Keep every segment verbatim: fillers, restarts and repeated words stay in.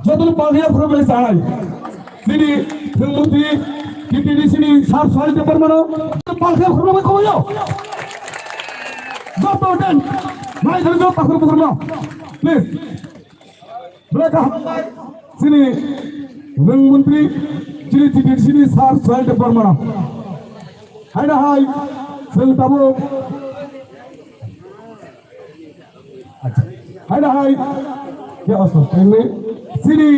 Joto palkhe khurumnai sanai. Chini thwngmwtwi T T D C ni sir Suhas Debbarmano palkhe khurumnai khobaio. Joto den. Mai thang jo pakhur bukhurno. Please. Belai kaham. Chini rwng montri, chini T T D C ni sir Suhas Debbarmano. Haina hai, chwng tabuk. Acha. Haina hai. Khe oso, khe chini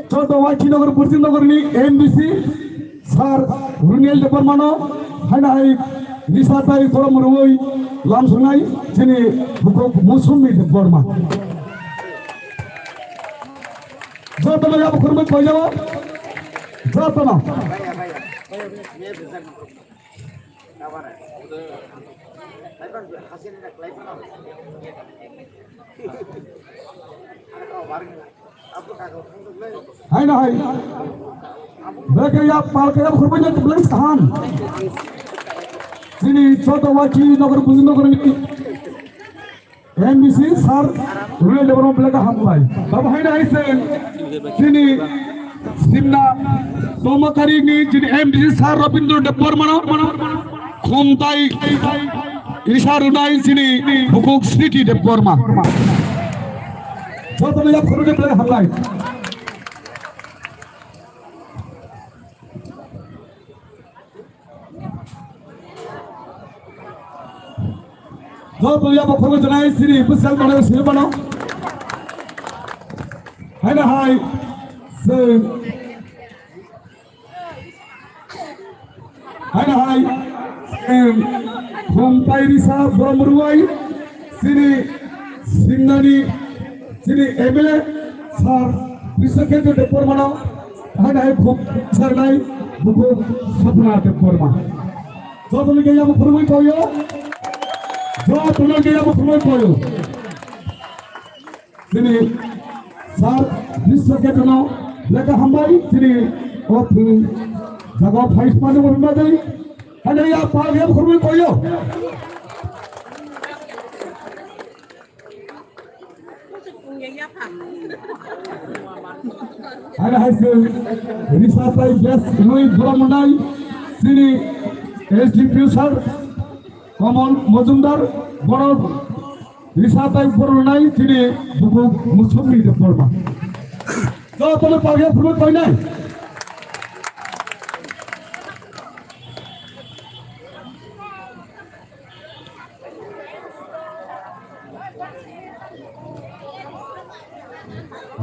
joto Waikhi Nagar, Burjin Nagar ni M D C, Sir Runiel Debbarmano, haina hai risa tai borom rwui lam sungnai chini bukhuk Musumi Debbarma. Jotono yabo khurumwi koijao. Jotono. Haina hai. Beke ya palke ya khurbai na tublai sahan. Chini joto Waikhi Nagar, Burjin Nagar ni M D C sir Runiel Debbarma belai kaham bai. Tabo haina hai se chini Simna Tomakari ni chini M D C sir Rabindra Debbarmano khumtai risa rwnai chini bukhuk Sriti Debbarma. Jotono yak khurui belai hambai. Joto yabo khurui janai chini bwsal mano sini mano. Haina hai se Haina hai, em, khumtai risa borom rwui, chini Simnani, chini M L A, Sir Biswakendra Debbarmano, haina hai khum sarnai, bukhuk Sapna Debbarma. Jotono khe yabo khurui koyo, jotono khe yabo khurui koyo. Chini sir Biswakendra no lekha hambai, chini o thwng jaga phai smani bo hwnba dei. Hanya ya pa ya khurui koyo. Hanya hai se risa tai gas nui borom nai, chini S D P O sir Komon Mojumdar borom Risa tai borok nai chini bukhuk Musumi Debbarma. Jotono palya phuru koinai.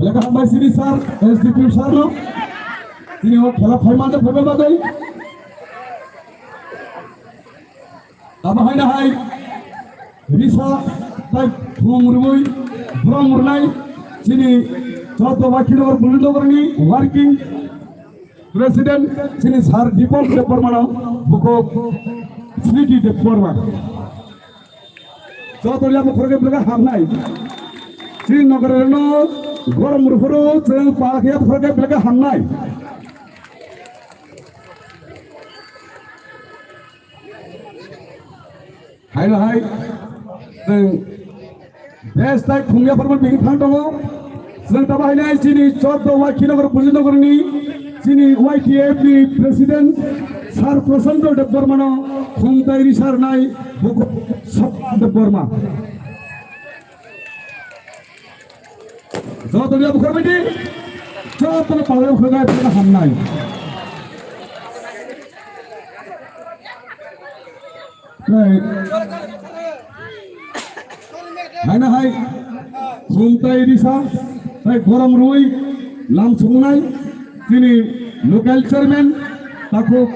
Lekha hambai chini sir, S D P O sir no. Chini o khela phaimante phaibai bagwi. Tamo haina hai risa tai thum rwui borom rwnai chini joto Waikhi Nagar, Burjin Nagar ni working president chini sir Deepak Debbarma no bukhuk Sriti Debbarma. Joto ya bukhuk ke belai hamnai. Chini nagar no gorom rwphuru chwng palak ya bukhuk ke belai hamnai. Haino hai, chwng best tai khungya pharma bini thang tongo. Chwng tabo haino hai chini choddo Waikhi Nagar, Burjin Nagar ni chini Y T F ni president Sir Prashanto Debbarma no khum tai risarnai bukhuk Sapna Debbarma. Joto liya bukhar baidi. Joto palai bukhar gai pura hamnai. Hai. Haina hai. Khumtai risa. Hai gorom rui. Lam sungnai. Chini local chairman. Takhuk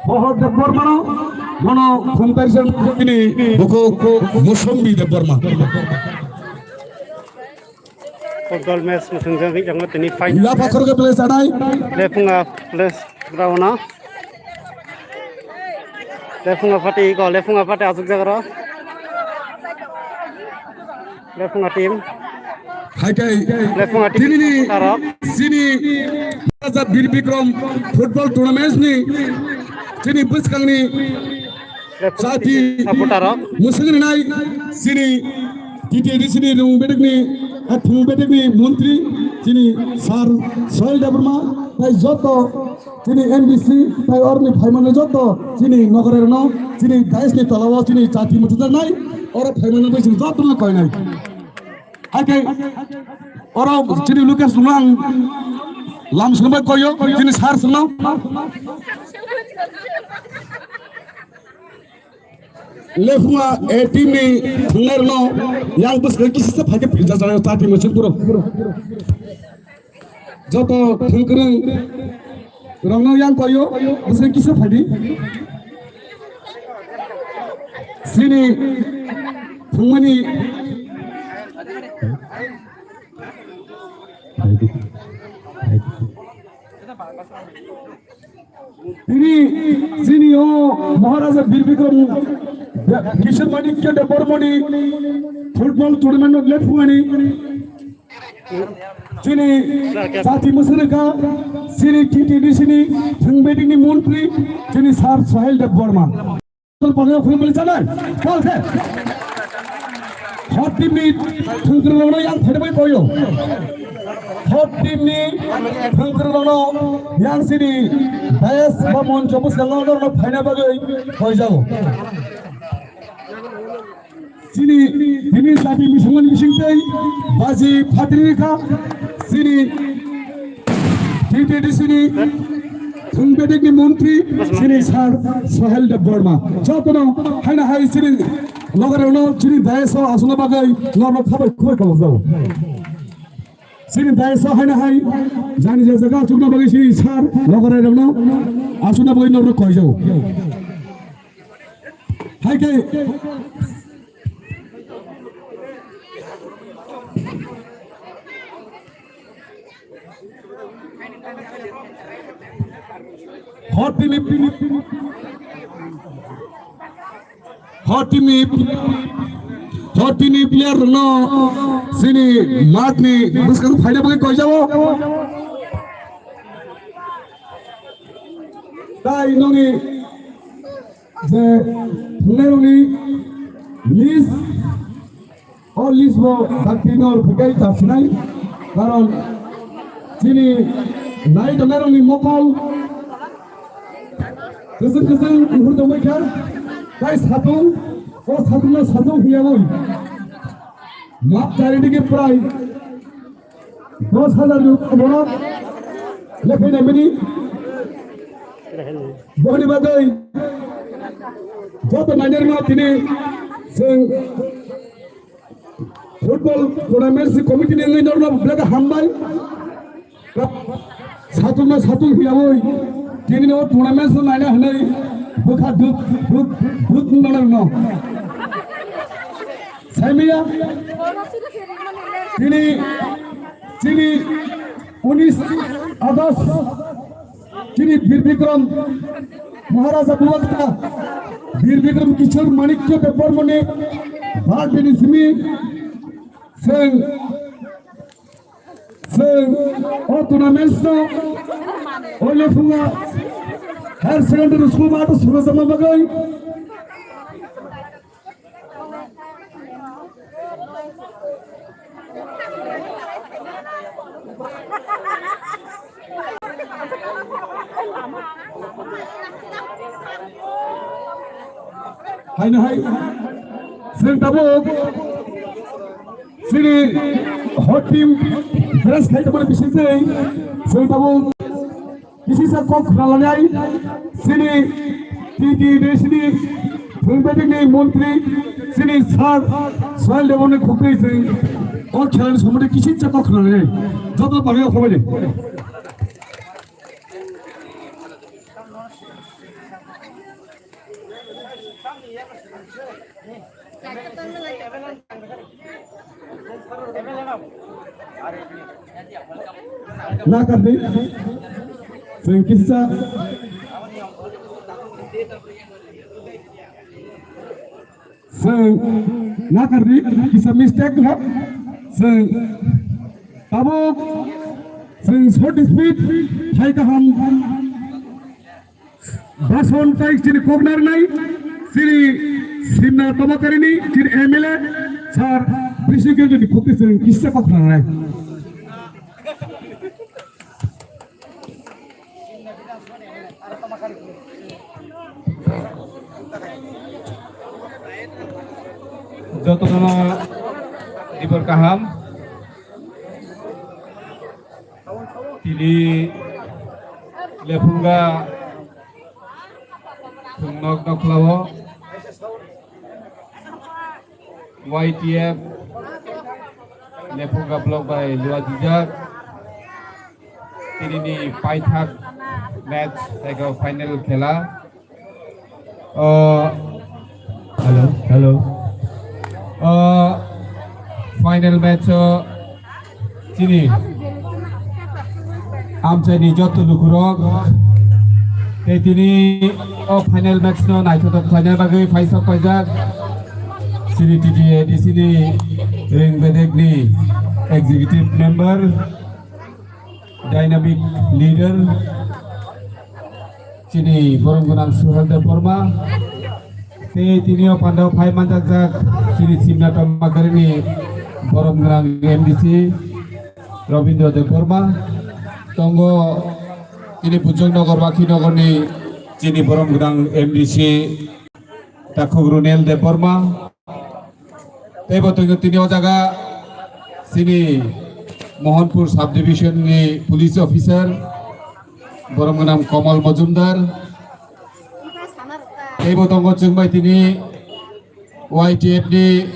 Bohor Debbarma no. Bono khumtai risa chini bukhuk Musumbi Debbarma. Football match mwswng jagwi tongo tini final. Yaphakor ke place anai. Lephunga place ground o. Lephunga party ko, Lephunga party aswk jaga ro. Lephunga team. Hai kai. Lephunga team. Tini ni supporter rok. Chini Raja Bir Bikram football tournament ni chini bwskang ni Lephunga chati team supporter rok. Musung ni nai chini T T D C ni rung bedek ni Thung bedekni montri chini sir Sohil Debbarma, tai joto chini M D C, tai orni phaimani joto chini nogorairokno, chini dais ni tolao chini chati muchunjaknai, oro phaimani bai chini jotono koinai. Hai khe oro chini Lukesh rokno ang lam swnambai koyo, chini sir rokno. Lephunga A team ni thwngnairokno yang bwskango kisisa phaikhe phinjak jagao chati muchung puro. Joto thwngkwrwng rokno yang koyo bwskango kisa phaidi. Chini thwngmani tini chini o Maharaja Bir Bikram Kishore Manikya Debbarmani football tournament no lephungani chini chati mwswrwngkha, chini T T D C ni thwngmani montri, chini sir Sohil Debbarma. Pagla khulumani chanai, kal khe. Hot team ni thwngkwrwng rokno yang phaida bai koyo. Hot team ni thwngkwrwng rokno yang chini dais ba moncho bwskango norokno phaina bagwi koijago. Chini, chini chati misongmani bisingtwi baji phatri rikha, chini T T D C ni thwng bedekni montri, chini sir Sohel Debbarma. Jotono haino hai chini logarokno chini dais o aswkna bagwi norokno khabai khubai tongjago. Chini dais o haino hai jani je jaga achukna bagwi chini sir logarokno aswkna bagwi norokno koijago. Hai khe hor team ni, hor team ni, hor team ni player no chini mat ni bwskango phaina bagwi koijago. Tai noni je thwngnairokni list, o list bo dakti nor phukai chapsinai, karon chini nai tongnairokni mokol kwchwng kwchwng uhur tongbai kha, tai satung, o satung no satung huyawi map chari digi prai dos hajar ni borok lephai naimani. Boni bagwi joto nainarma tini chwng football tournament si committee ni wngwi norokno belai khe hambai. Satung no satung hiyawi tini no tournament no naina hinwi bwkha duk duk duk wngna norokno. Saimiya tini chini unis August chini Bir Bikram Maharaja Bubakta Bir Bikram Kishore Manikya Debbarmani birthday ni simi chwng chwng o tournament no o Lephunga Higher Secondary School mato suru jama bagwi. Haino hai chwng tabuk chini hot team dress khai tongmani bisingtwi chwng tabuk Kisisa kok khnalanai chini T T D C ni thwngbaidikni montri chini sir Sohel Debbarmani khukri chwng o khelani somondi kisisa kok khnalanai joto pagwi okhobaidi. Nakardi, chwng kisa, chwng nakardi, kisa mistake ha, chwng tabuk, chwng short speed, hai kaham. Bason tai chini kok narnai, chini Simna Tomakarini, chini M L A, sir, Bisi khe jodi khoti chwng kisa kok khanai. Jotono dibor kaham. Tini lephunga thwngnok nokhlao. Y T F Lephunga block bai luajijak. Tinini paithak match ego final khela. O, hello, hello. O, final match o chini amchaini joto lukurok tei tini o final match no naithotok khlaina bagwi phaisok paijak chini T T A D C ni ring bedek ni executive member, dynamic leader, chini borom gwnang Suhel Debbarma, tei tini o pandao phai manjakjak chini Simna Tomakari ni borom gwnang M D C Robindra Debbarma, tongo chini Bujong Nogor, Wakhi Nogor ni chini borom gwnang M D C Takhuk Runel Debbarma. Tei bo twi tini o jaga chini Mohanpur subdivision ni police officer, borom gwnang Kamal Majumdar. Tei bo tongo chwng bai tini Y T F ni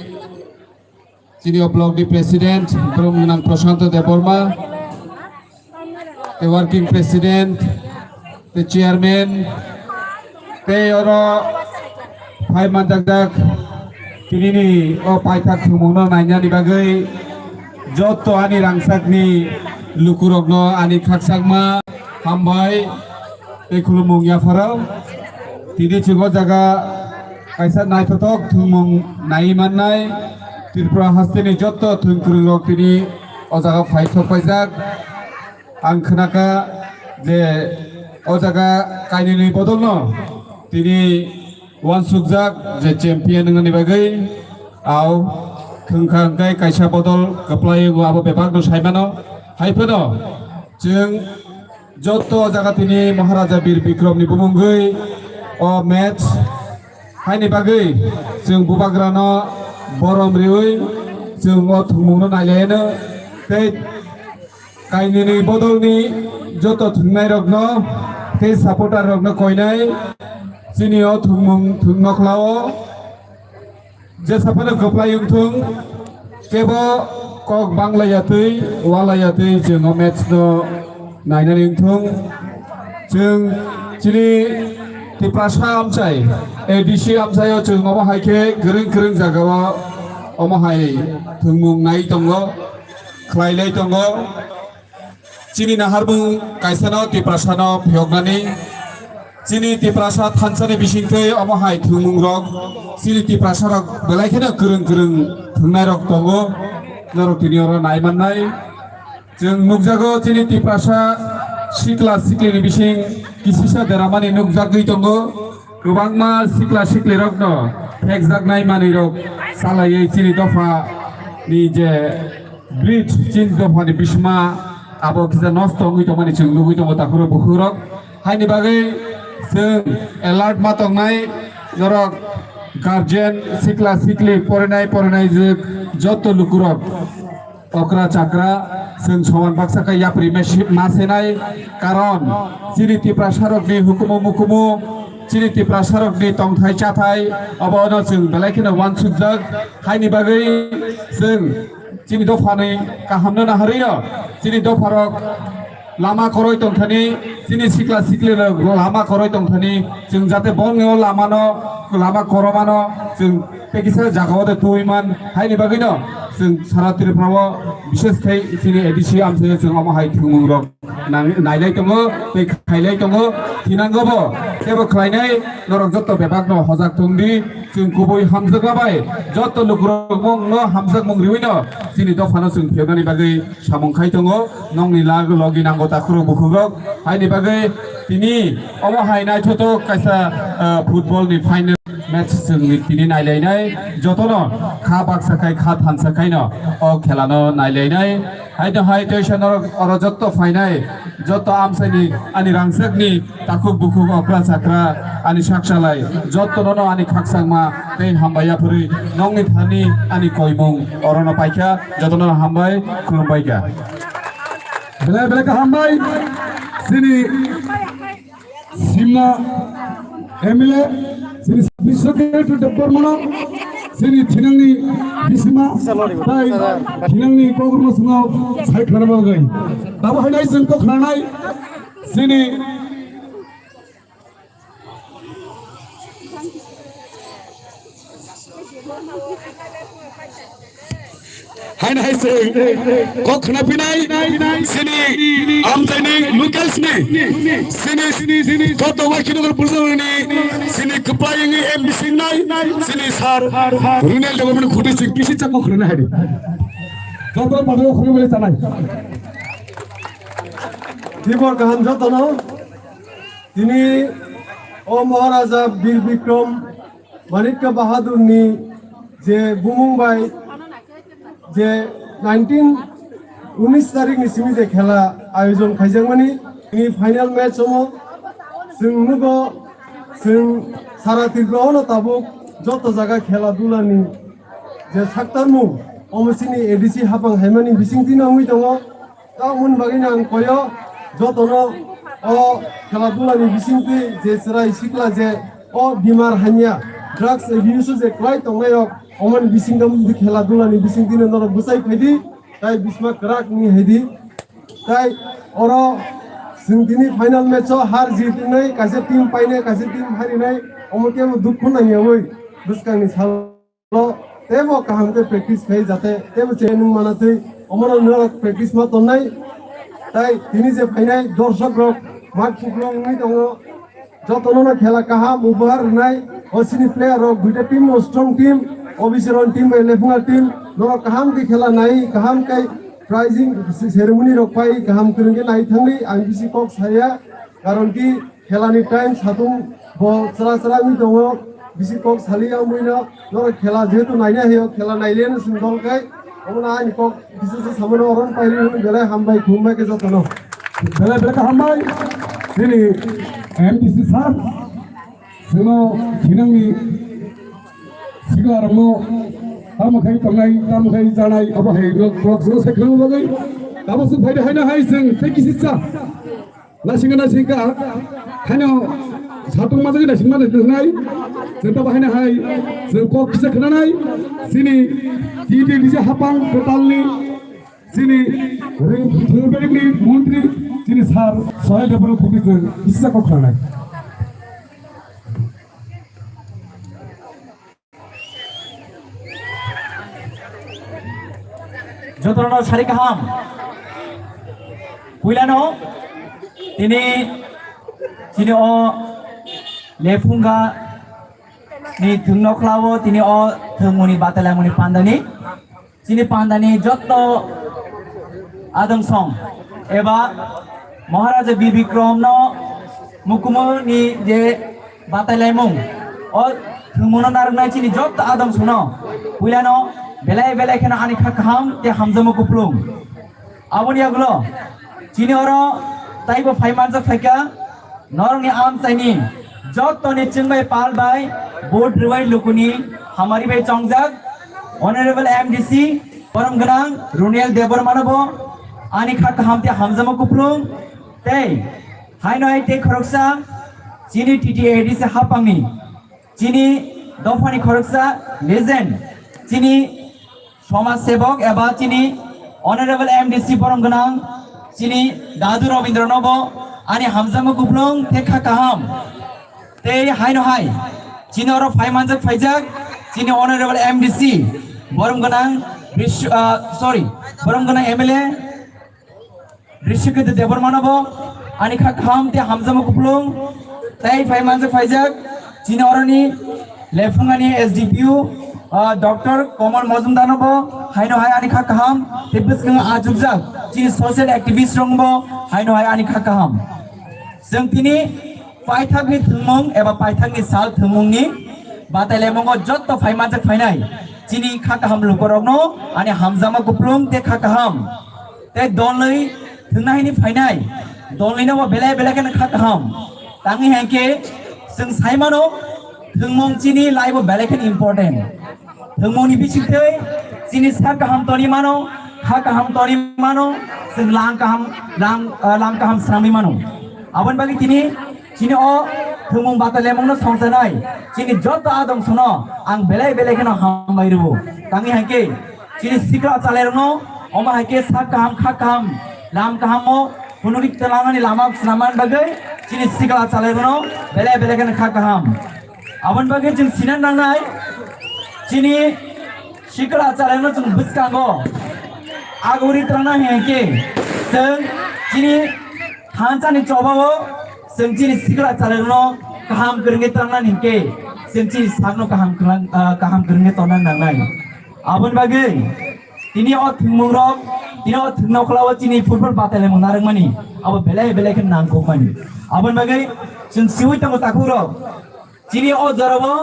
chini o block ni president, borom gwnang Prashanto Debbarma. Tei working president, tei chairman, tei oro phai manjakjak tinini o paithak thwngmungno nainani bagwi joto ani rangchakni lukurokno ani khakchangma hambai tei khulumung yapharao. Tini chwng o jaga kaisa naithothok thwngmung naiwi mannai. Tripura hasteni joto thwngkwrwngrok tini o jaga phai sok paijak. Ang khnakha je o jaga kainwini bodolno tini uansukjak je champion wngnani bagwi au thwngkha hwnkhe kaisa bodol kwplai wngo, abo bebakno saimano. Hai phano chwng joto o jaga tini Maharaja Bir Bikramni bumungwi o match haini bagwi chwng bubagrano borom riwi chwng o thwngmungno nailaino tei kainwini bodolni joto thwngnairokno tei supporterrokno koinai chini o thwngmung thwngnokhla-o jesa phano kwplai wngthung, kebo kok banglaiya twi, ualaiya twi chwng o match no nainani wngthung. Chwng chini Tiprasa amchai, A D C amchaio chwng omo hai khe kwrwng kwrwng jagao omo hai thwngmung nai tongo, khlai lai tongo. Chini naharmung kaisano Tiprasano phiyoknani, chini Tiprasa thansani bisingtwi omo hai thwngmungrok, chini Tiprasarok belai kheno kwrwng kwrwng thwngnairok tongo, norok tini oro nai mannai. Chwng nukjago chini Tiprasa sikla siklini bising kisisa deramani nukjagwi tongo. Kwbangma sikla siklirokno phekjaknai manwirok salaiwi chini dophani je bridge, chini dophani bisma abo kisa nosto wngwi tongmani chwng nugwi tongo takhurok bukhukrok. Haini bagwi chwng alert ma tongnai norok guardian, sikla sikli, porinai porinai jwk joto lukurok. Okra chakra, chwng soman baksa khe yapri mesi-, ma senai, karon chini Tiprasarokni hukumu mukumu, chini Tiprasarokni tongthai chathai, obono chwng belai kheno uansukjak. Haini bagwi chwng chini dophani kahamno naharwino chini dopharok lama koroi tongthani, chini sikla siklirok lama koroi tongthani, chwng jate bongni o lamano, lama koromano chwng tei kisa jagao de twi man, haini bagwino chwng sara Tripura o bishes khai chini A D C amchaio chwng omo hai thwngmungrok nang-, nailai tongo, tei khailai tongo, thinango bo, tebo khlainai norok joto bebakno hojak tongdi, chwng kubui hamjakma bai joto lukurokno hamjakmung riwino chini dophano chwng phiyoknani bagwi samung khai tongo, nokni lag logi nango takhurok bukhukrok, haini bagwi tini omo hai naithotok kaisa, ah, football ni final. Match chwng tini nailainai, jotono kha baksa khai kha thansa khaino o khelano nailainai. Haino hai teisa norok oro jotto phainai, jotto amchaini ani rangchakni takhuk bukhuk okra chakra ani saksalai jottono no ani khakchangma tei hambai yaphurwi nokni thani ani koimung orono paikha, jotono hambai khulumbaikha. Belai belai kha hambai chini Simna M L A, chini Biswa Kiran Debbarmano, chini thinangni bisima, tai thinangni kokrokno swngo sai khwlana bagwi. Tabo hainai chwng kok khwnanai, chini Haino hai se kok khna pinai sini amchaini locals ni sini sini sini joto Wakhinagar Burjani sini kwplai wngwi M D C nai sini sir Runel Debbarmani khuti sing kisi chakma khna hai di. Joto padro khna mele chanai. Tibor kaham jotono tini o Maharaja Bir Bikram Manikya Bahadurni je bumung bai je nineteen unis tarikni simi je khela ayojon khaijakmani, tini final match omo chwng nugo, chwng sara Tripura ono tabuk joto jaga khela dulani je saktarmung omo chini A D C hapang haimani bisingtwi no wngwi tongo. Tamoni bagwino ang koyo jotono o khela dulani bisingtwi je chwrai sikla je o bimar hamya drugs abuse je kwlai tongnai rok omoni bisingtwi khela dulani bisingtwino norok bwchai phaidi tai bisma kwrak wngwi haidi tai oro chwng tini final match o har jit wngnai kaisa team painai kaisa team harinai omo kebo dukhu nangyawi bwskangni salo. Tebo kaham khe practice khai jate tebo chwng nung mana twi omono norok practice ma tonnai. Tai tini je phainai dorshok rok mat kuplung wngwi tongo. Jotono no khela kaham ubohar rwnai. O sini player rok duita team no strong team, O B C rok team bai lephunga team. Norok kaham khe khela nai, kaham khe prizing ceremony rok pai kaham kwrwng khe nai thangwi ang bisi kok saya. Karon ki Khelani time satung bo chwla chwla wngwi tongo, bisi kok sali ya wngwi no, norok khela jehetu naina hayo, khela naileno chwng dol kai, omono ani kok bisingtwi samano oron pairi hwnwi belai hambai khulumbai khe jotono. Belai belai khe hambai, nini M D C sir, chwngno thinangni siklarokno tamo khai tongnai, tamo khai janai, abo hai rok, rok joro sai khwlangma bagwi, tamo swk phaidi haino hai chwng tei kisi cha. Naisingkha, naisingkha, haino satung majagwi naisingma naisingkha nai. Chwng tamo haino hai, chwng kok kisa khwnanai. Chini T T D C hapang kwtalni, chini ring, ring bedekni montri, chini sir Sohel Debbarma khuti chwng kisa kok khwnanai. Jotono sari kaham. Puilano tini chini o lephunga ni thwngno khlawo tini o thwngmuni batalaimuni pandani chini pandani jotto adong song eba Maharaja Bir Bikram no mukumu ni je batailaimung o thwngmungno narwknai chini jotto adong sono puilano belai belai kheno ani kha kaham tei hamjakma kuplung. Aboni yagulo chini oro taibo phaimanjak phaikha norokni amchaini jottoni chwngbai pal bai vote rwbai lukuni hamari bai chongjak Honorable M D C borom gwnang Runel Debbarmanobo ani kha kaham tei hamjakma kuplung. Tei haino hai tei khoroksa chini T T A D C hapangni chini dophani khoroksa legend chini somaj sebok eba chini Honorable M D C borom gwnang chini Dadu Robindra nobo ani hamjakma kuplung tei kha kaham. Tei haino hai chini oro phaimanjak phaijak chini Honorable M D C borom gwnang Bishu-, ah, sorry, borom gwnang M L A Rishiketu Debbarmanobo ani kha kaham tei hamjakma kuplung tei phaimanjak phaijak chini oroni lephungani S D P O, ah, Doctor Komol Mojumdarnobo haino hai ani kha kaham tei bwskango achukjak chini social activist rokbo haino hai ani kha kaham. Chwng tini paithakni thwngmung eba paithakni sal thwngmungni Batai lemongo jotto phai manjak phainai chini kha kaham lukorokno ani hamjakma kuplung tei kha kaham tei dolni thwngna hini phainai dolnino bo belai belai kheno kha kaham. Tangwi hai khe chwng sai mano, thwngmung chini life o belai kheno important. Thwngmungni bisingtwi chini sak kaham toni mano, kha kaham toni mano, chwng lang kaham, lang, ah, lang kaham swnamwi mano. Aboni bagwi tini chini o thwngmung batai lemungno songchanai chini joto adong sono ang belai belai kheno hambai rwo. Tangwi hai khe chini sikla chalairokno omo hai khe sak kaham, kha kaham, lam kahamo phunugwi twlangnani lama swnamani bagwi chini sikla chalairokno belai belai kheno kha kaham. Aboni bagwi chwng sinan nangnai chini sikla chalairokno chwng bwskango aguri twlangna hwnkhe chwng chini thansani chobao chwng chini sikla chalairokno kaham kwrwngwi twlangnani hwnkhe chwng chini sakno kaham kwlang-, ah, kaham kwrwngwi tongna nangnai. Aboni bagwi tini o thwngmungrok, tini o thwngnokhwlao chini football batai lemung narwkmani abo belai belai khe nangkukmani. Aboni bagwi chwng siui tongo takhukrok, chini o jorao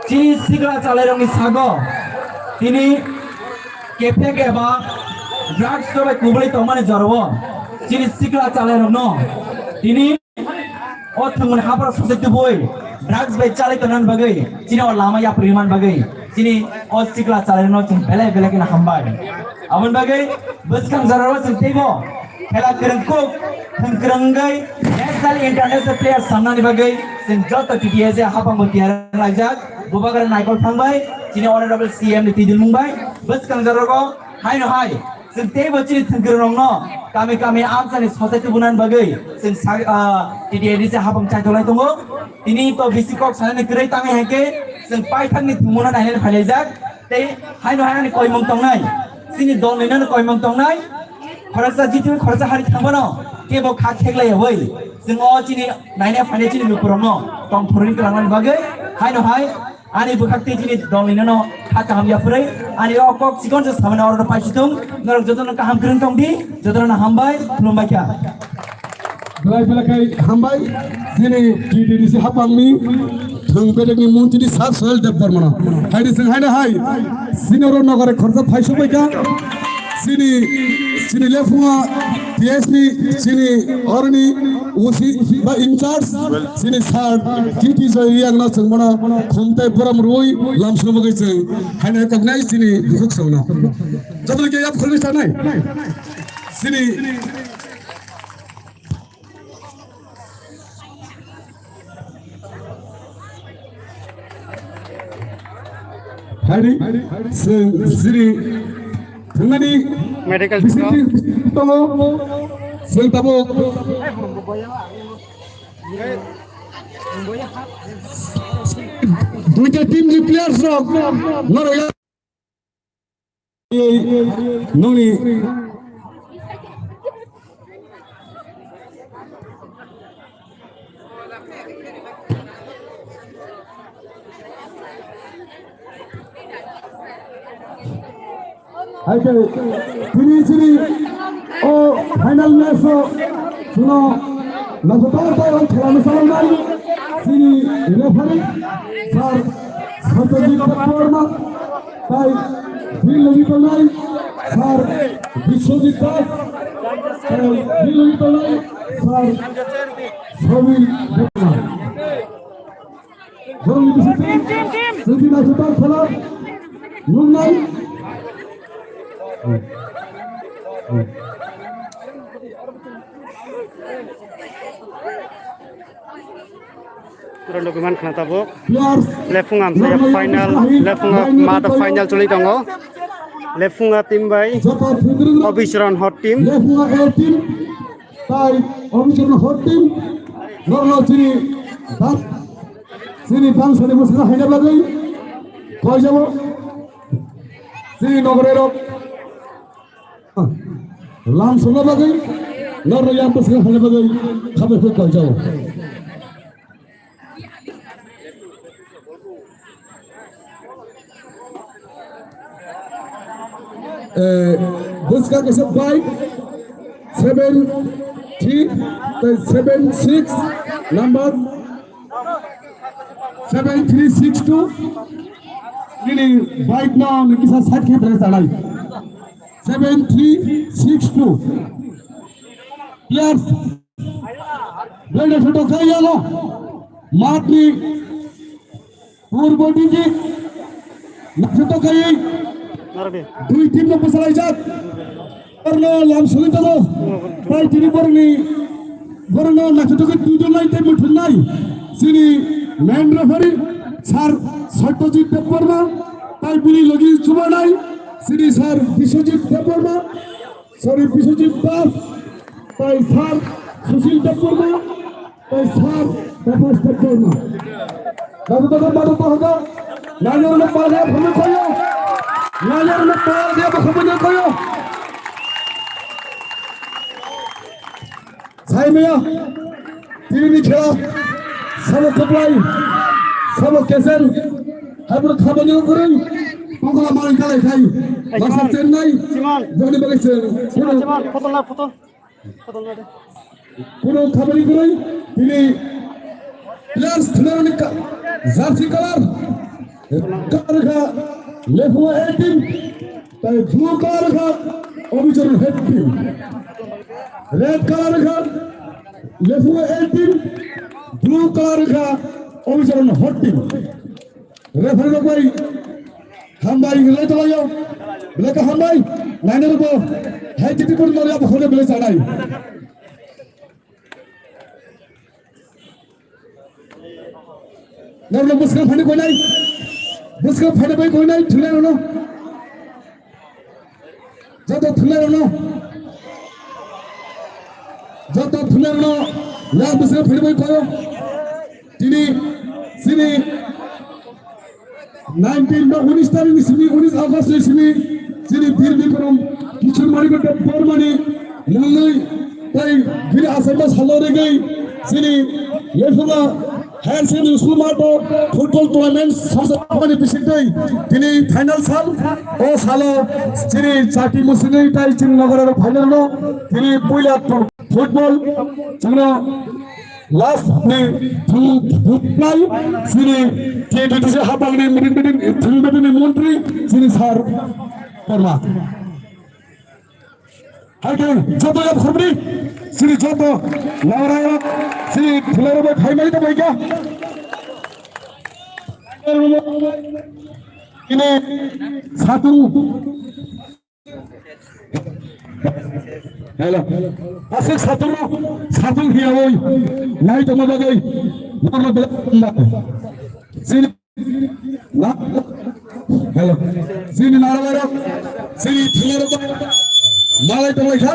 chini sikla chalairokni sago tini kepek eba drugs bai kubulwi tongmani jorao chini sikla chalairokno tini o thwngmani hapharo sosai tubui drugs bai chalai tongnani bagwi chini o lama yapri man bagwi chini o sikla chalairokno chwng belai belai kheno hambai. Aboni bagwi bwskang jorao chwng teibo khela kwrwngkuk thwng kwrwngwi national international player samnani bagwi chwng joto T T A C hapangbo tiyar laijak. Bubagra Naikol Phang bai chini honorable C M ni twijlmung bai bwskang jorao haino hai chwng teibo chini thwngkwrwngrokno kami kami amchani sochai tubunani bagwi chwng sa-, ah, T T A D C hapang chaitolai tongo. Tini to bisi kok sanani kwrwi tangwi hai khe chwng paithakni thwngmungno nainani phailaijak. Tei haino hai ani koimung tongnai, chini dolni nano koimung tongnai, khoroksa jitwi khoroksa hari thangmano kebo kha kheklaiyawi chwng o chini naina phainai chini lukurokno tongthorwi twlangnani bagwi haino hai ani bwkhak tei chini dolni nano kha kaham yapharwi ani o kok chikon se samani orono paisitung. Norok jotono kaham kwrwng tongdi, jotono hambai, khulumbai kha. Belai belai khai hambai, chini T T D C hapangni thwng bedekni mung chini Sir Sohel Debbarmano. Haidi chwng haino hai, chini oro nogore khorsa phaisok bai kha. Chini, chini lephunga T S ni, chini oroni O C ba in charge, chini Sir T T Joy Reang no chwng bono khumtai borom rwi lamsno bagwi chwng haino hai koknai chini bukhuk songno. Jotono khe yap khulni sanai. Chini Hari, chwng chini thangmani medical bisingtwi tongo, chwng tabuk duita team ni players rok norok nongni hai khe tini chini o final match o chwngno naithotok khe o khela no chaloknai chini referee sir Satyajit Debbarma. Tai bill logi tongnai sir Biswajit Das, tai bill logi tongnai sir Sabir Debbarma. Borokni bisingtwi chwngni naithotok khela nuknai. Pura nugwi mankha tabuk. Lephunga amsaya final, lephunga mata final choli tongo. Lephunga team bai Obichron Hot team. Lephunga A team tai Obichron Hot team. Norno chini bak, chini bangsani bwskango haina bagwi koijabo. Chini nogorerok Lam songna bagwi, norno yang bwskango haina bagwi, khabai khe koijao. Eh, bwskang kaisa bike, seven three, tei seven six number. Seven three six two. Nini bike no nini kisa side khe bere chanai. Seven three six two. Players. Bere photo kaya lo. Matni. Purbo digi. Nakhto kai. Dui team no bwsalaijak. Borno lam sogwi tongo. Tai tini borni, borno naithotok khe twi tongnai tei muthungnai. Chini main referee sir Satyajit Debbarma, tai bini logi chubanai chini sir Biswajit Debbarma, sorry, Biswajit Das, tai sir Sushil Debbarma. Tei sir, tei sir, tei sir. Dabu dabu madu pahaga. Nanyar no palya phone koyo. Nanyar no palya phone koyo. Sai maya. Tini khela. Sabo kaplai. Sabo kesen. Habur khabani ukurung. Pokla mari kalai khai. Masa Chennai. Simon. Boni bagi sen. Simon, Simon, photo na, photo. Kuno khabari kwrwi, tini players thwnairokni ka-, jersey colour, colour kha Lephungo A team, tai blue colour kha Obichorno Head team. Red colour kha Lephungo A team, blue colour kha Obichorno Hot team. Referee rok bai hambai hinwi tonglaio. Belai khe hambai. Nainai rokbo hai titi pur nori abo khorokhe belai chanai. Norok bwskang phaini koinai. Bwskang phaini bai koinai thwinai rokno. Joto thwinai rokno. Joto thwinai rokno. Yang bwskang phaini bai koyo. Tini, sini, nineteen ba unis tarik ni simi, unis August ni simi, chini Bir Bikram Kishore Manikya Debbarma ni mungwi tei bini achaima salo rigwi chini Lephungo Higher Secondary School mato football tournament samsakmani bisingtwi tini final sal. O salo chini chati musingwi tei chini nogorok final no tini puila football chwngno Last ni thwng-, thwngnai chini T T C hapangni meeting, meeting, thwng meeting ni montri chini sir Parma. Hai khe joto ya khumri chini joto lauraya chini thularo bai phaimani to bai kha. Ini satu Hello. Aswk satung no, satung hiya oi. Nai tongma bagwi. Norno belai tongma. Sini. Na. Hello. Sini nara bai rok. Sini thila rok. Malai tonglai kha.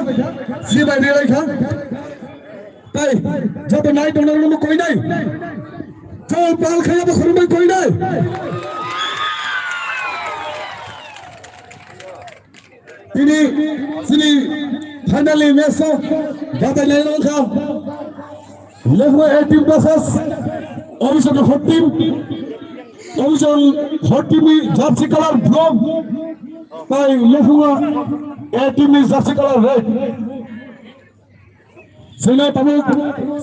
Si bai rilai kha. Tai. Joto nai tongna rok no koi nai. Chol pal khaya bo khurumbai koi nai. Tini, chini finally match o gatai nai rok kha. Lephungo A team versus Obichorno Hot team. Obichorno Hot team ni jersey colour blue. Tai Lephungo A team ni jersey colour red. Sini tabuk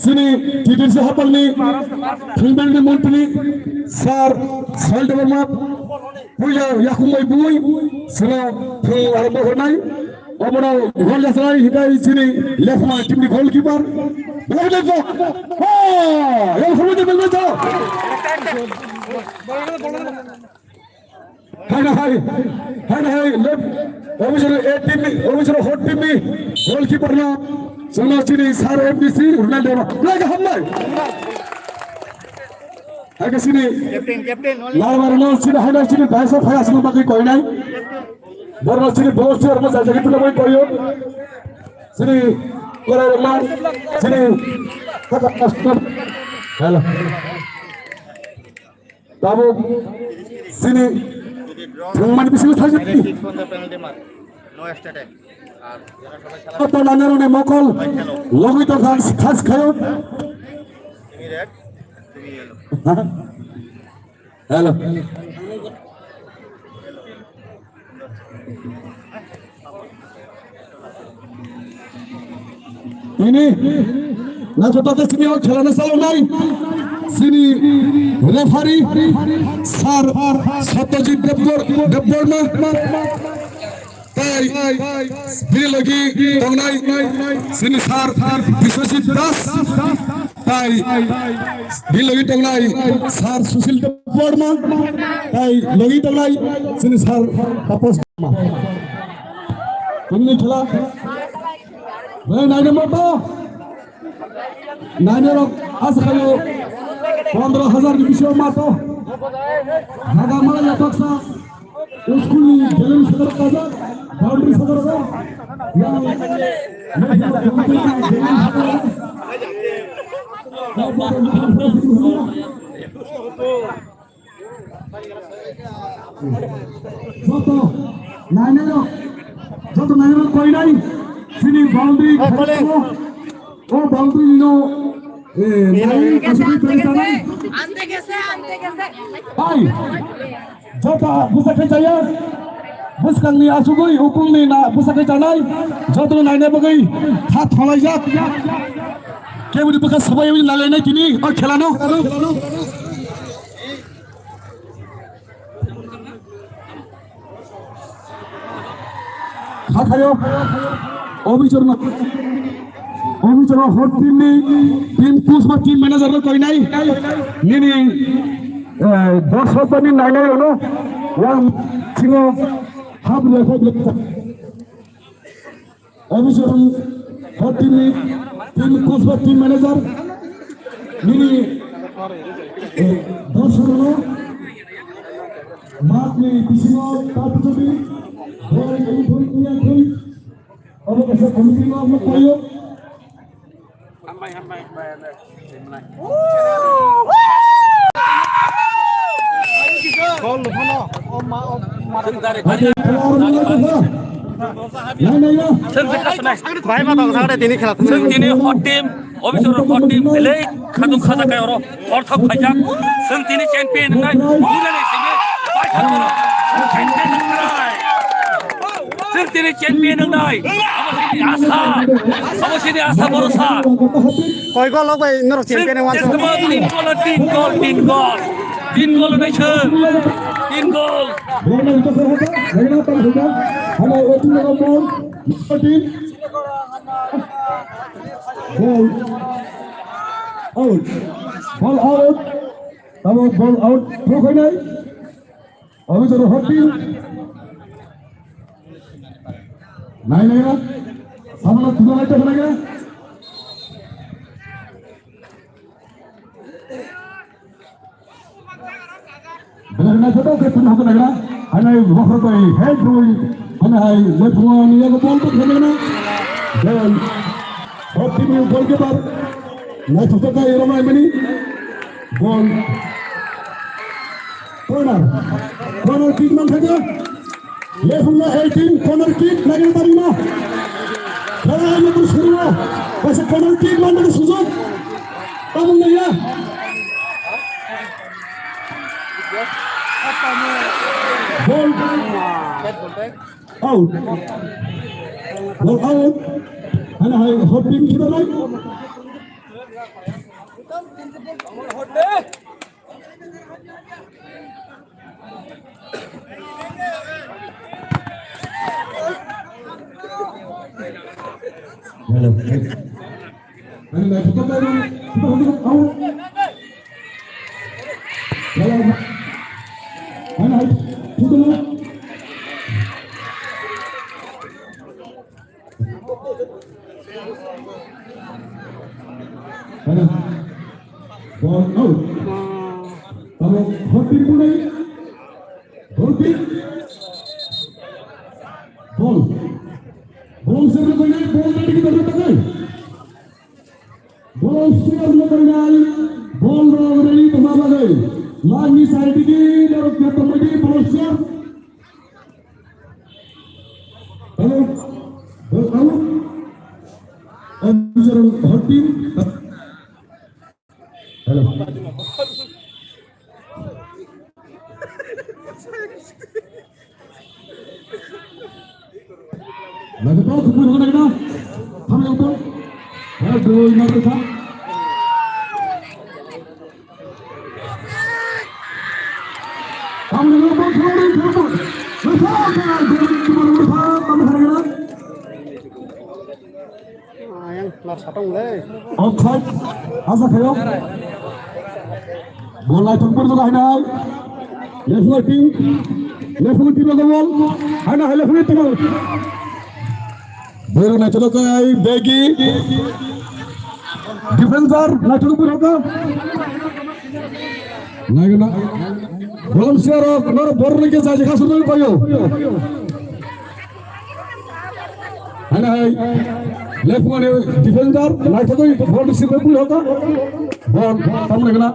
sini T T C hapangni thwngmani montri sir Sal Debbarma puila yakung bai bui sino thwng arombo hwnai. Obono gol jasai hikai sini Lephungo team ni goalkeeper. Belai belai to. Ha! Yang hurmai de belai to. Hai na hai, hai na hai, left, Obichorno A team ni, Obichorno Hot team ni goalkeeper no, chwngno chini sir M D C Ronaldo no, belai khe hambai. Hai khe chini, captain, captain, only. Larbar no chini, hai na chini, baisa phai aswk bagwi koi nai. Borno chini, boss chair mo jajagi tula bai koyo. Chini, korai ma, chini, hello. Tabuk sini thwngmani bisingo thajak. Penalty, penalty mark. No extra time. Ar jara sabai khala to nanaroni mokol logoi to khas, khas khayo. Tumi red, tumi yellow. Hello. Ini, na jota te sini o khela na salo nai. Chini referee sir Satyajit Debbar-, Debbarma. Tai bini logi tongnai chini sir Biswajit Das. Tai bini logi tongnai sir Sushil Debbarma. Tai logi tongnai chini sir Tapas Debbarma. Tini khela. Bai, naina mato. Naina rok asa khayo pondro hajar ni bisingo mato. Jaga mala ya baksa. School ni balloon sadar kaza, boundary sadar kaza. Yang Joto nainai rok, joto nainai rok koinai. Sini boundary. O boundary no, eh, nai kasih tadi sana. Ante kese, ante kese. Ai, joto busa khe jaya. Buskang ni asugui, ukung ni na busa khe janai. Joto nainai bagui, kha thalai jak. Kebudi bukha sabai wi nalai nai kini, o khela no. Hakhayo, Obichorno, Obichorno hot team ni team coach ba team manager no koinai. Nini, eh, borsok ba ni nainai ono, yang singo hap lekha lekha. Obichorno hot team ni team coach ba team manager. Nini, eh, borsok no. Matni bisingo tapjodi, bol kami thoi kuya thoi. Abo kaisa committee no ang payo. Hambai, hambai, hambai, hambai. Gol lubhano. O ma, o ma. Ade khela aro mala kha. Nai, nai, nai. Bhai, ma tong sagde tini khela. Chwng tini hot team. Obichorno hot team belai khaduk khajakai oro, hor thok khaijak. Chwng tini champion wngnai, buinani simi paithak oro champion wngnai. Chwng tini champion wngnai. Abo chini asa, abo chini asa borosa. Koi gol lok bai norok champion wngmani. Chwng tin gol, tin gol, tin gol. Tin gol wngnai chwng. Tin gol. Hello, eighteen number ball. Eighteen. Ball out. Ball out. Tamo ball out. Throw khainai. Obichorno hot team. Nai nai na. Samana tuna nai tuna nai. Belakna joto ke tun hakna gra. Hanai bokhro bai head rui. Hanai hai left one ya ko ball to khana. Then hot team goalkeeper. Na thok ka ero mai mani. Ball. Corner. Corner kick man khaja. Lekhumna eighteen, corner kick, lagi tadi mah. Kalau hanya berseru, kasih corner kick mana ke sujud? Kamu nggak ya? Ball. Out. Ball out. Mana hai hot team kita lagi. Hello. Ball out. Tamo hot team punai. Hot team. Ball. Ball se punai, ball tadi kita punai. Ball score punai. Ball rong ready tama bagai. Lagi side di, darok kita punai, ball score. Hello. Hello. Hello. Lagi ball, kumpul, kumpul, kumpul. Kami untuk. Hello, Marisa. Offside, asa khayo. Bol lai thangpur jaga hainai. Left team, left team jaga bol. Hainai, left team. Bero na chalo kai begi. Defender na chalo bol ka. Naigna. Bolom siaro nor bor ni ke jaji khasur nang koyo. Hainai, left one defender, naithagwi bol receive khlai hoka. Bol, tamni gana.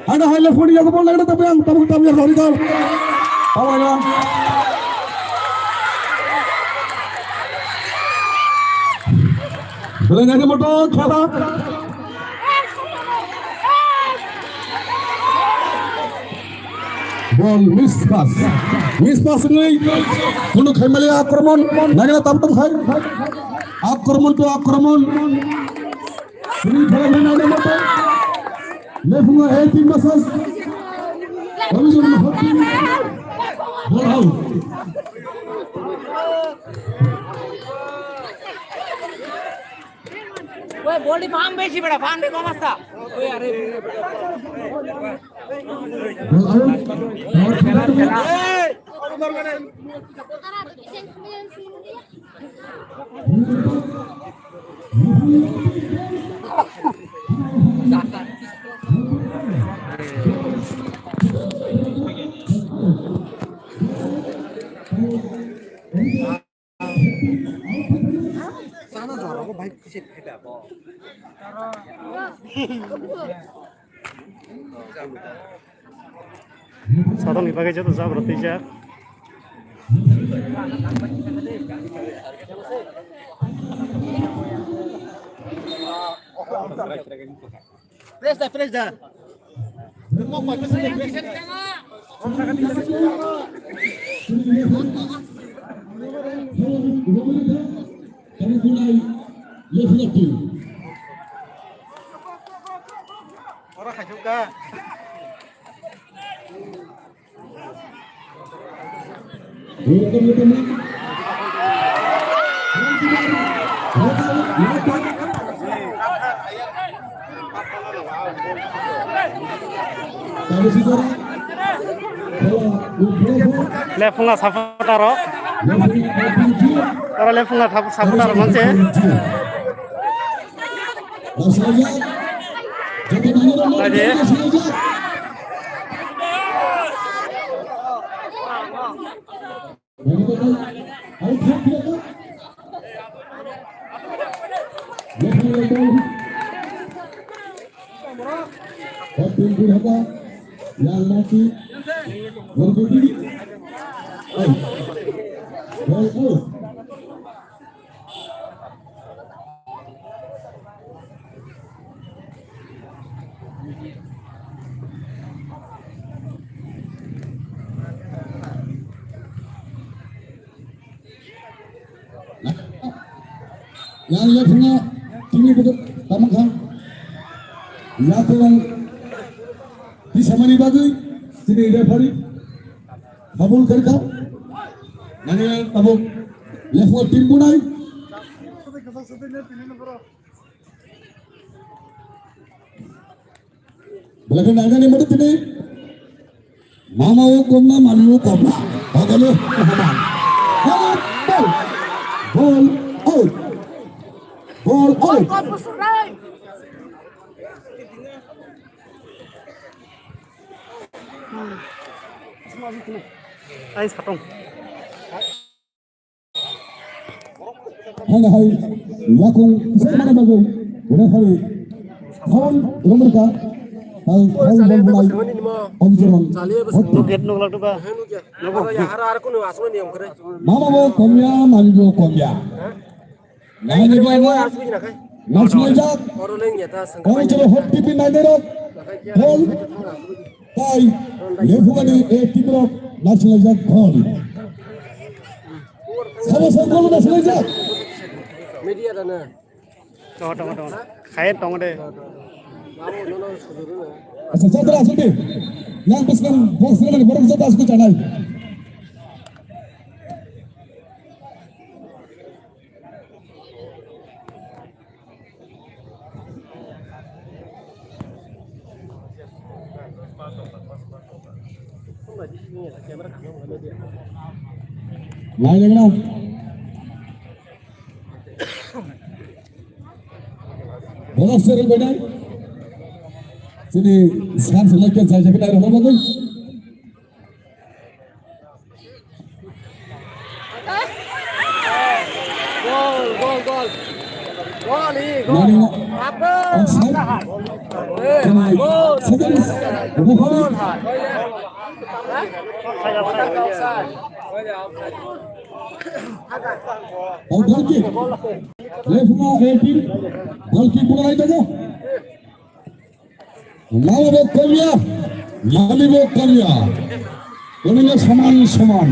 Hainai, left one yago bol lagna, tapi ang, tapi, tapi, sorry, kal. Tamni gana. Belai naikhe moto, khela. Bol miss pass. Miss pass wngwi kunu khaimali akromon. Nagina tam tam khai. Akromon to akromon. Sini thara nagina mata. Lefunga A team versus Provision Hot Team. Bol out. Oi, bol di paham besi beda, paham di koma sa. Oi, are. Bol out. Bol out. Sana jora ko bhai kise pheta bo. Sadani bagwi joto jabra twijak. Press da, press da. Ora khajuk da. Lefunga supporter rok. Oro lefunga thap-, supporter rok manse. Ade. Yang lephungo tini betul tamang kha. Yakulang di samani bagwi tini referee kabul karkha. Nani tabuk lephungo tim bunai. Belakang nangani madu tini. Mama o komna, mami o komna. Hagale, hagale. Ball. Ball out. Ball out. Ai satong. Haino hai yakung kisa mana bagwi referee foul romrwkha. Tai foul bol bulai Obijaman. Gate nuk lak duba. Mama bo komya, mami bo komya. Nai ni bo naisinglaijak. Obijaman hot tipi nainai rok. Foul. Tai lephungani A team rok naisinglaijak gol. Sabo sabo gol naisinglaijak. Media dana. Tongo, tongo, tongo. Khaye tongo de. Acha, jatra asuk di. Yang bwskang box rwmani borok jatra asuk chanai. Lai lai na. Bola seri benai. Sini san selai ke jai jai ke nai rohor bagoi. Gol, gol, gol. Gol, hi, gol. Nani? Apa? Offside. Eh, gol. Seconds. Gol, hai. Offside. Oh, goal kick. Left wing, eighteen. Goal kick pura hai jago. Lama bo komya, lami bo komya. Kono soman soman.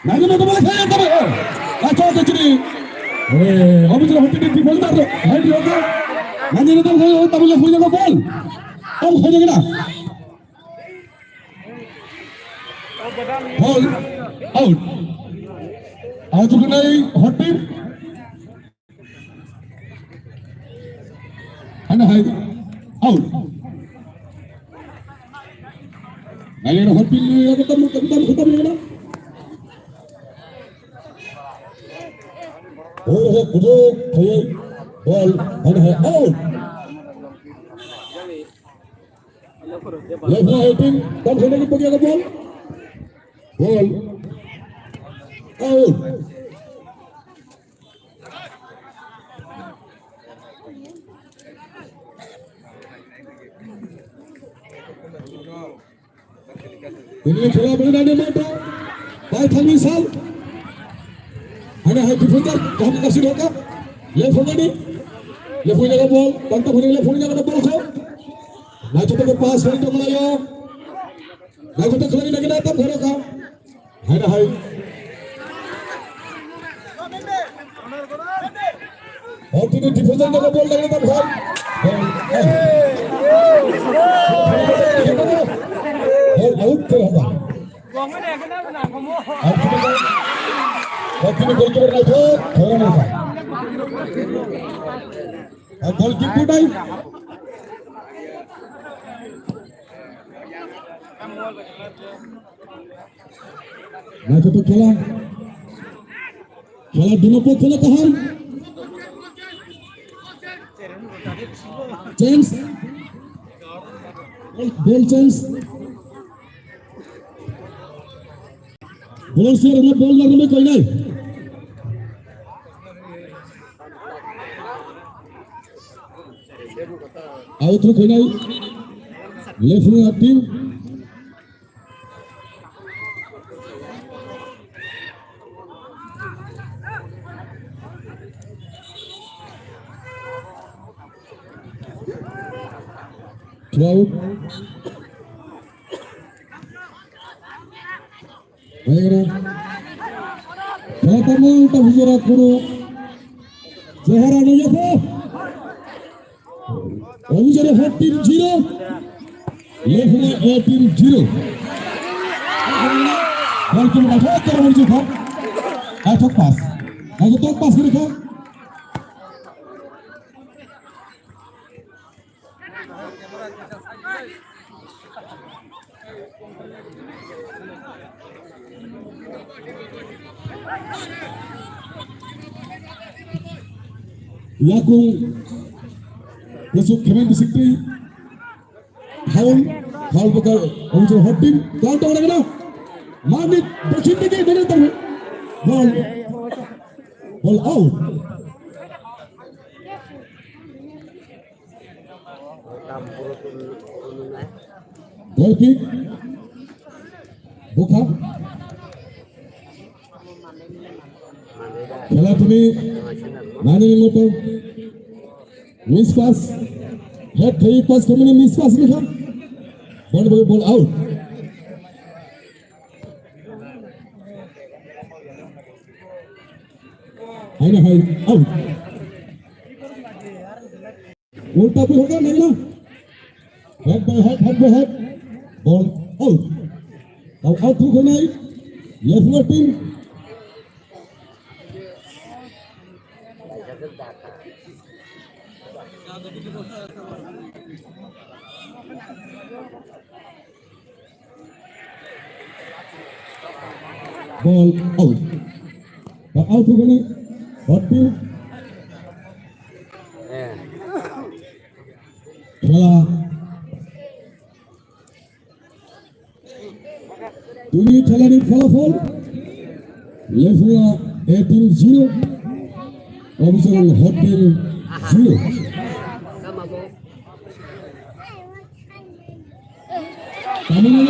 Nani mo to bole khaya tabe. Acha to chini. Eh, abhi jara hote defender to. Hai di hote. Nani to khaya tabe le khaya bol. Bol khaya na. Bol out. Aaj ko nahi hote. Ano hai. Out. Nalero hot pin ni ko tam ko tam ko tam na. Oh, oh, kudo, hey, ball, ano hai, out. Left right, eighteen, tam khone ki pagya ka ball. Ball. Out. Ini khela beri nani mata. Bai thangni sal. Hana hai defender, baham kasi doka. Left phone ni. Left phone jaga ball. Banta phone left phone jaga ball ko. Nacho to pass phone to malayo. Nacho to khela ni nagina tam khela ka. Hai na hai. Hor tini defender jaga ball lagi tam khai. Ball out kara tha. Hor tini, hor tini goalkeeper naikha, thora naikha. Goalkeeper nai. Naithotok khela. Khela dino po khela kaham. Chance. Ball, ball chance. Ball share na ball na rumai koinai. Out ro koinai. Left wing acting. Twelve. Ayo. Kaya tamang tak bicara kuru. Zahara nanya ko. Obujare hot team zero, Lefuna A team zero. Ball team athok karo bol jukha. Athok pass. Athok pass kiri kha. Yakung kusuk khemen bisikti. Foul, foul baka, ongso hot team, foul tong lagi na. Manit, bachin dikit, manit tong. Ball, ball out. Goal kick. Bukha. Khela tini nani ni moto. Miss pass. Head khai pass kami ni miss pass ni kha. Ball, ball, ball out. Hai na hai out. Ulta pun hoga naila. Head by head, head by head. Ball out. Tau out thukhanai. Left team. Ball out. Ba out thukhanai. Hot team. Khela. Tini khelani pholafol, Lefua A team zero, Obisarang Hot team zero. Tamina,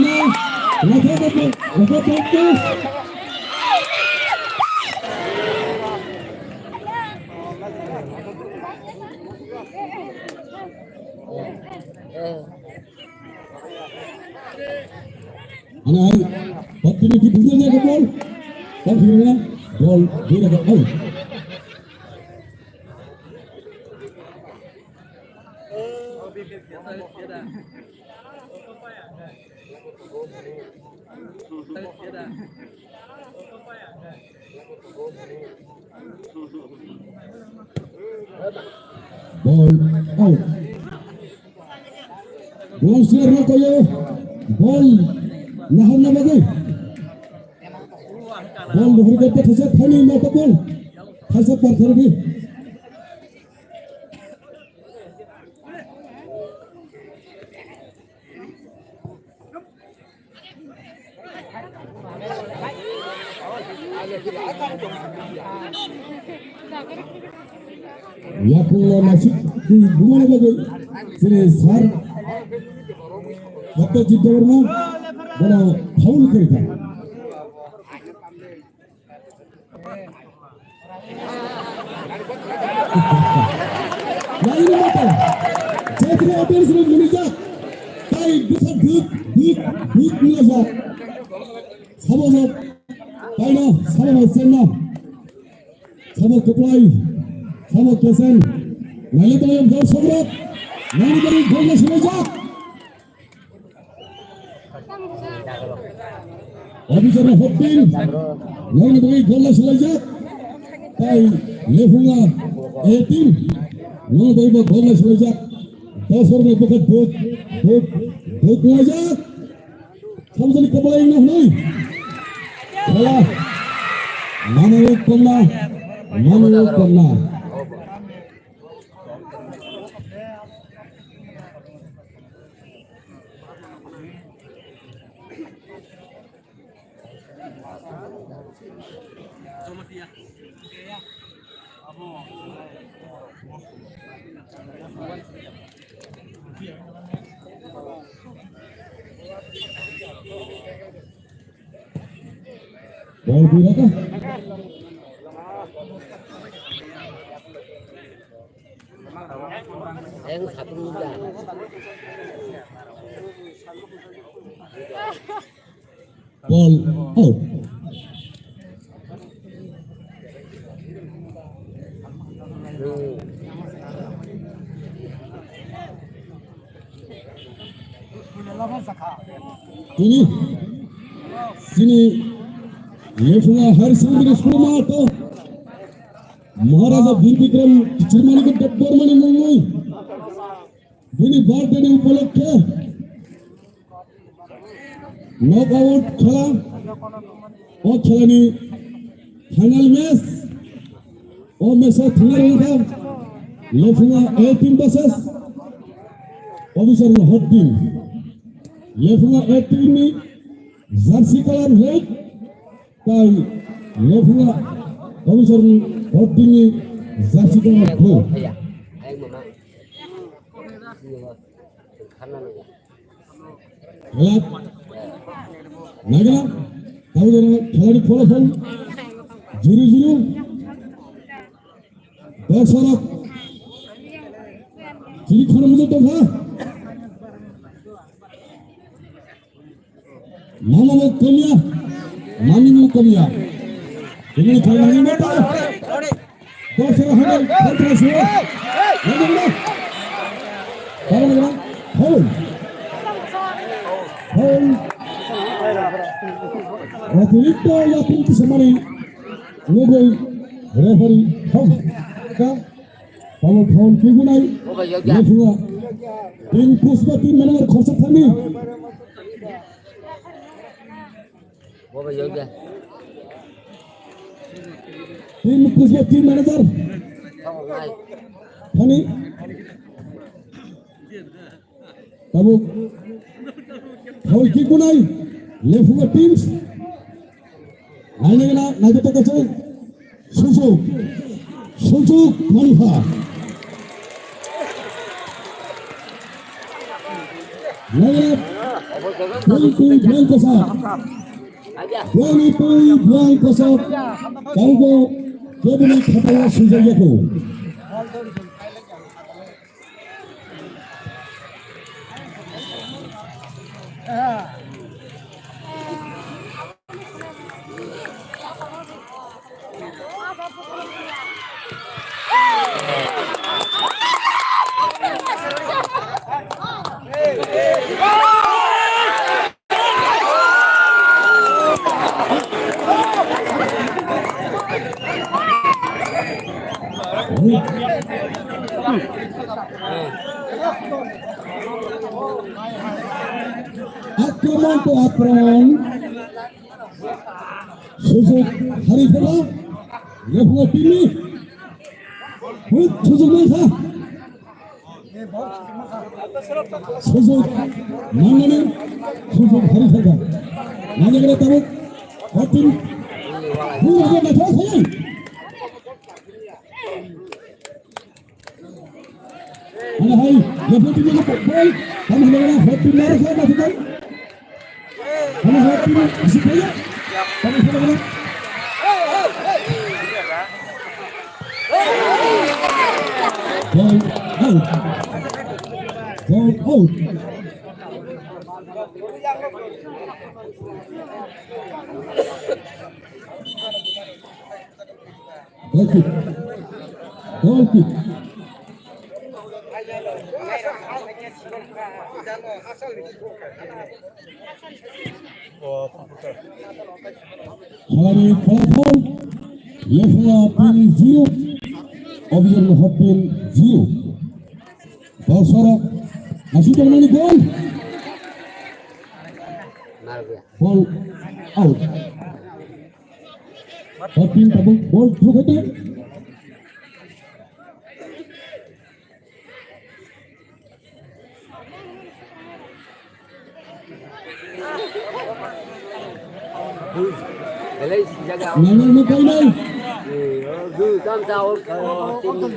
Rafa Bambu, Rafa Bambu. Ana ai, opportunity bujo jaga ball. Kan hirna ball dua jaga out. Ball out. Ball share na kayo. Ball naharna bagwi. Ball nuhur gate thaisa thani mata ball. Thaisa par thani. Yakungno nasik twi bumani bagwi chini sir Satyajit Debbarma bono foul khaikha. Laini mata. Jaikhwlai audience rok munijak. Tai bwkha duk, duk, duk munijak. Sabojak. Taino, sabo bai chenna. Sabo kwplai. Sabo kesen. Naile tayo dorsokrok. Nani bari bhogna sulaijak. Officer Hot team, nokni bagwi golla sulaijak. Tai Lephunga A team, nokni bagwi bo golla sulaijak. Dosorni bwkha duk, duk, duk wnglaijak. Samsoni kwplai wngna hwnwi. Khela. Mano wngkha, mano wngkha. Ball dua ka? Ayang satu muda. Ball out. Ini sini Lephunga Higher Secondary School mato. Maharaja Bir Bikram Chirmanikanta Debbarmani mungwi bini birthday ni upolokhe knockout khela, o khelani final match, o match o thwngwi rwkha Lephunga A team versus Obisar Hot team. Lephunga A team ni jersey colour red, tai Lephunga Obisar Hot team ni jersey colour blue. Khela naikha, tabuk jora khelani pholafol zero zero. Dosorok chini khorang mujung tongkha. Mama bo komya, mami bo komya. Ini khelani mata. Dosorok hwnwi kontra suo. Nangkukna. Baba nangkukna. Foul. Otilikto yakung kisamani nugui referee hok ka palo foul kigunai. Oba yagya. Lefua. Team coach ba team manager khorsa thani. Oba yagya. Team coach ba team manager. Thani. Tabuk foul kick bunai, Lefua teams. Naina gana, naina tokase. Sujok, Sujok Manikha. Naina, twenty blank kosa. Twenty blank kosa. Kaigo, kebini khatao sujak yako. Akromon to akromon. Sujok hari khela. Lefua team ni. Hut sujok mai kha. Sujok mannani sujok hari kha. Nanya kena tabuk. Hot team. Hut sujok mai kha. Ano hai, lefua team ni ball. Kami hina hot team ni kha, hot team. Ano hot team ni bisi kaya. Kami hina hina. Ball out. Ball out. Goal kick. Goal kick. Khelani phalaphal, Lefua team zero, Abidin Hot team zero. Bosoro, asik tongmani goal. Ball out. Hot team tabuk ball throw khaide. Belai jaga. Nangma kainai. Eh, oh, du, tam ta, oh, oh, tim.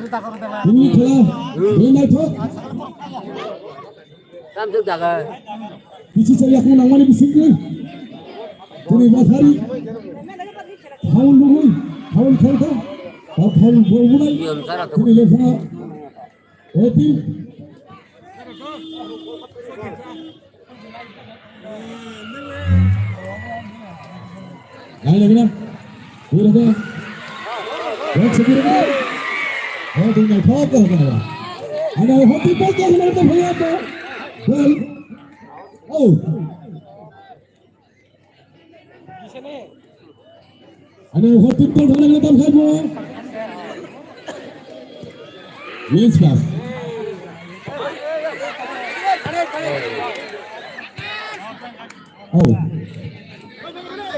Ini khela, ini naithok. Tam tuk jaga. Bisi saya aku nangmani bisingni. Kuni basari. Foul nungui, foul khaikha. Ba foul bol bunai. Niyom sara to. Kuni lefuna. Oti. Nai lagi na. Pura ko. Rok se pura ko. Oh, tu nai khok ko ko. Ana hoti bol ko na to bhaiya to. Bol. Oh. Ano hot team ball dhorna gele tam khaibo. Miss pass. Oh.